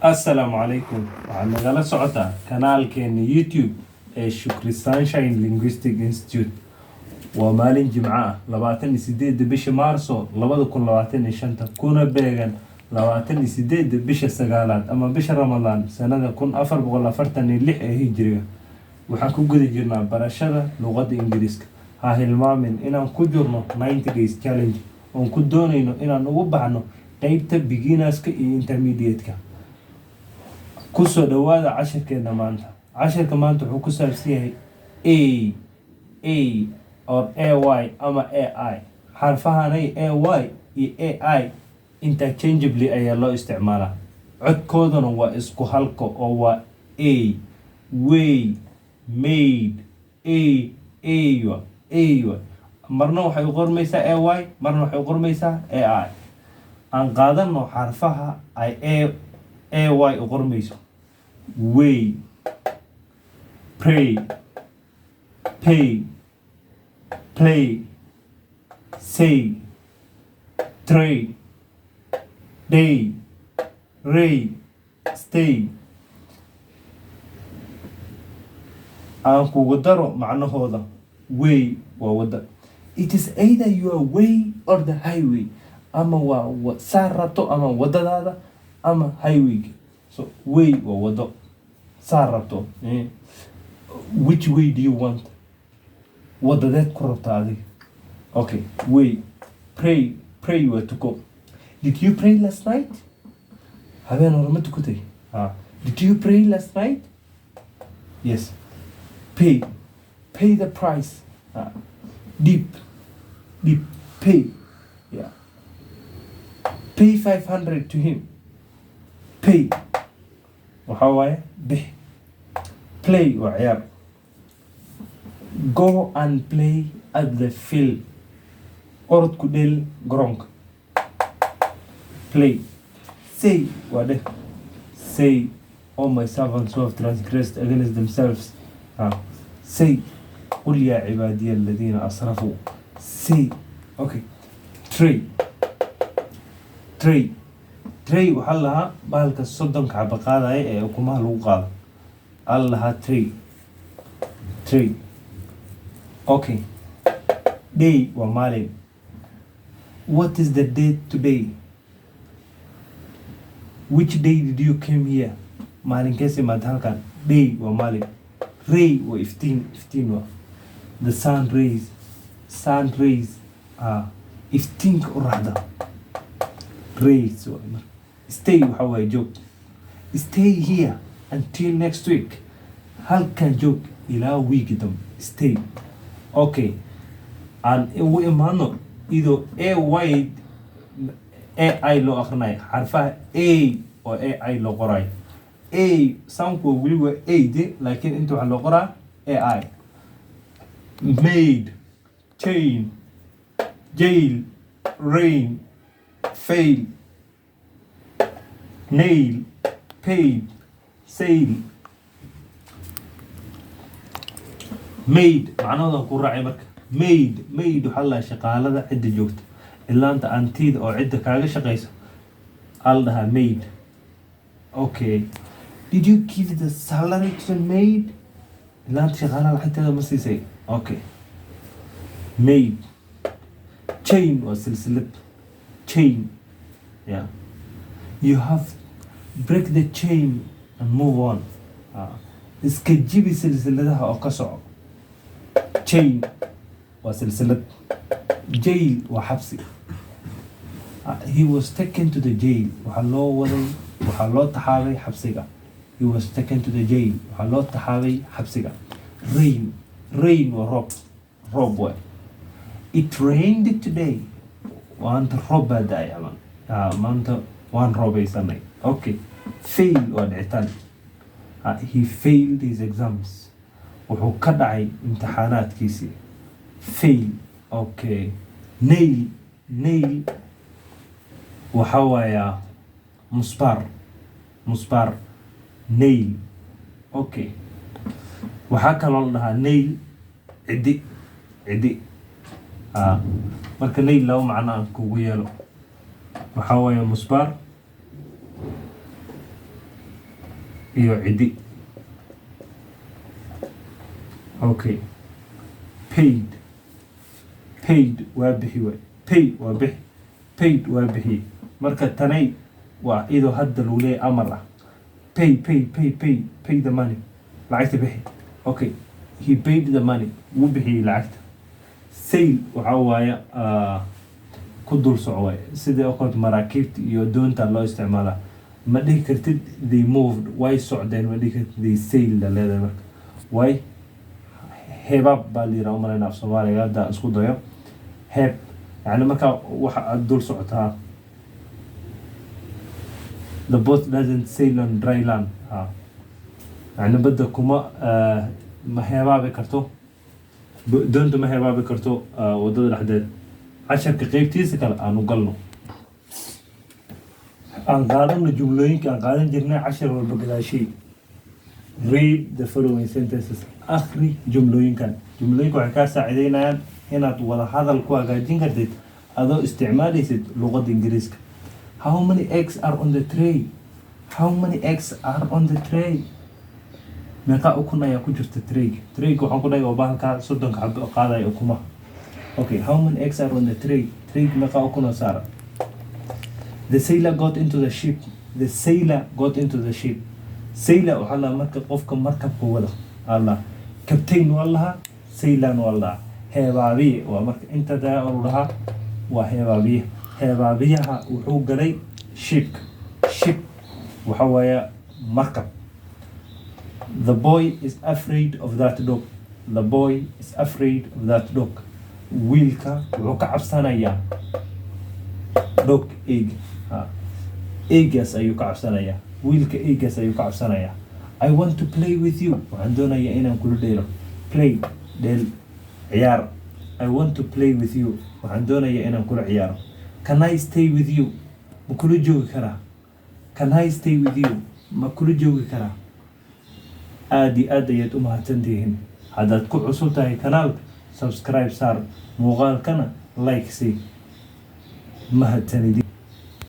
Assalaamu calaykum. Waxaad nagala socotaa kanaalkeena YouTube ee Shukri Sunshine Linguistic Institute. Waa maalin Jimco ah, 28-da bisha Maarso 2025, kuna beegan 28-da bisha sagaalaad ama bisha Ramadaan, sanada 1446 ee Hijriga. Waxaan ku guda jirnaa barashada luqadda Ingiriiska. Ha hilmaamin inaan ku jirno 90 days challenge oon ku doonayno inaan ugu baxno qeybta beginnerska iyo intermediate-ka. Kusoo dhawaada cashirkeena maanta. Cashirka maanta wuxuu ku saabsan yahay A A or AY ama AI. Xarfahanay AY iyo AI interchangeably ayaa loo isticmaalaa, codkoodana waa isku halko oo waa A. Way, made, A A A. Marna waxay u qormaysaa AY, marna waxay u qormaysaa AI. Aan qaadano xarfaha ay A AY u qormayso: way, pray, pay, play, say, tray, day, ray, stay. Aan kugu daro macnahooda. Way waa wadda. It is either your way or the highway. Ama waa saa rabto, ama waddadaada ama highwayga. So way waa waddo, saa rabto. Which way do you want? Wadadeed ku rabta adiga? Okay, way. Pray. Pray waa tuko. Did you pray last night? Habeen hore ma tukatay? Ha. Did you pray last night? Yes. Pay. Pay the price. Ha. Deep. Deep. Pay. Yeah. Pay 500 to him. Pay waxaa waaye bix. Play waa ciyaar. Go and play at the field. Orod ku dheel garoonka. Play. Say waa dheh. Say, all my servants who have transgressed against themselves. Ah. Say, قل يا عبادي الذين أسرفوا. Say. Okay. Tray. Tray. Tray waxaa la lahaa bahalka 30-ka xaba qaadaya ee ukumaha lagu qaado aa la lahaa tray. Tray. Okay. Day waa maalin. What is the date today? Which day did you came here? Maalinkees imaad halkan? Day waa maalin. Ray waa iftiin. Iftiin waa the sun rays. Sun rays. Ah, iftiinka qoraxda. Rays waa marka. Stay waxa waaye joog. Stay here until next week. Halkan joog ilaa wiigi dambe. Stay. Okay, aan ugu imaano idoo A Y A I loo akhrinayo. Xarfaha A oo A I loo qorayo. A soundku waa weli waa A de, laakiin inta waxaa loo qoraa AI. Made, chain, jail, rain, fail, nail, paid, sail. Maid macnahoodan ku raacay marka. Maid. Maid waxaa la dhahaa shaqaalada cidda joogta, ilaanta antida oo cidda kaaga shaqeysa aa la dhahaa maid. Okay. Did you give the salary to the maid? Ilaanta shaqaalaha lacagteeda ma siisay? Okay. Maid. Chain waa silsilad. Chain. Yeah. You have break the chain and move on. Ah. Iska jibi silsiladaha oo ka soco. Chain waa silsilad. Jail waa xabsi. Ah, he was taken to the jail. Waxaa loo waday, waxaa loo taxaabay xabsiga. He was taken to the jail. Waxaa loo taxaabay xabsiga. Rain. Rain waa roob. Roob waay. It rained today. Maanta roob baa da'ay aman. Ah, maanta waan roobaysanay. Okay. Fail waa dhicitaan. Ah, he failed his exams. Wuxuu ka dhacay imtixaanaadkiisii. Fail. Okay. Nail. Nail waxa waaya musbaar. Musbaar. Nail. Okay. Waxaa kaloo la dhahaa nail cidi. Cidi. Ah, marka nail laba macno aan kugu yeelo. Waxaa waaye musbaar. Iyo ciddi. Okay, paid. Paid waa bixi waay. Pay waa bixi, paid waa bixi. Marka tanay waa iyadoo hadda lagu leeyahay amar ah. Pay, pay, pay, pay, pay the money, lacagta bixi. Okay, he paid the money, wuu bixiyey lacagta. Sail waxaa waaye ku dul soco waay, sidii oo kaleeto maraakiibta iyo doonta loo isticmaalaa. Ma dhihi kartid "they moved", way socdeen ma dhihi kartid. "They sailed" leedahay. Marka way heebaab baa la yidhaha umalayna af Soomaaliga hadda isku dayo. Heeb yani markaa waxa aad dul socotaa. The boat doesn't sail on dry land. Ha, yani badda kuma ma heebaabi karto, doonta ma heebaabi karto waddada dhexdeed. Casharka qeybtiisa kale aanu galno, aan qaadano jumlooyinka aan qaadan jirnay cashar walba gadaashii. Read the following sentences. Akhri jumlooyinkan. Jumlooyinka waxay kaa saacideynayaan inaad wada hadal ku hagaajin kartid adoo isticmaalaysid luqadda Ingiriiska. How many eggs are on the tray? How many eggs are on the tray? Meeqa ukun ayaa ku jirta trayga? Trayga waxaan ku dhahay waa bahalka 30ka xabo qaadaya ukumaha. Okay, how many eggs are on the tray? Trayga meeqa ukun oo saaran? The sailor got into the ship. The sailor got into the ship. Sailor waxaa la marka qofka markabka wada alla captain waa lahaa, sailor waa lahaa. Heebaabiye waa marka inta daa uu dhahaa waa heebaabiye. Heebaabiyaha wuxuu galay shipka. Ship waxa waaye markab. The boy is afraid of that dog. The boy is afraid of that dog. Wiilka wuxuu ka cabsanayaa dog, eyga. Ha, eygaas ayuu ka cabsanayaa. Wiilka eygaas ayuu ka cabsanayaa. I want to play with you. Waxaan doonayaa inaan kula dheelo. Play, dheel, ciyaar. I want to play with you, waxaan doonayaa inaan kula ciyaaro. Can I stay with you? Ma kula joogi karaa? Can I stay with you? Ma kula joogi karaa? Aad iyo aad ayaad u mahadsantihiin. Haddaad ku cusub tahay kanaalka, subscribe saar, muuqaalkana like sii. Mahadsanidin.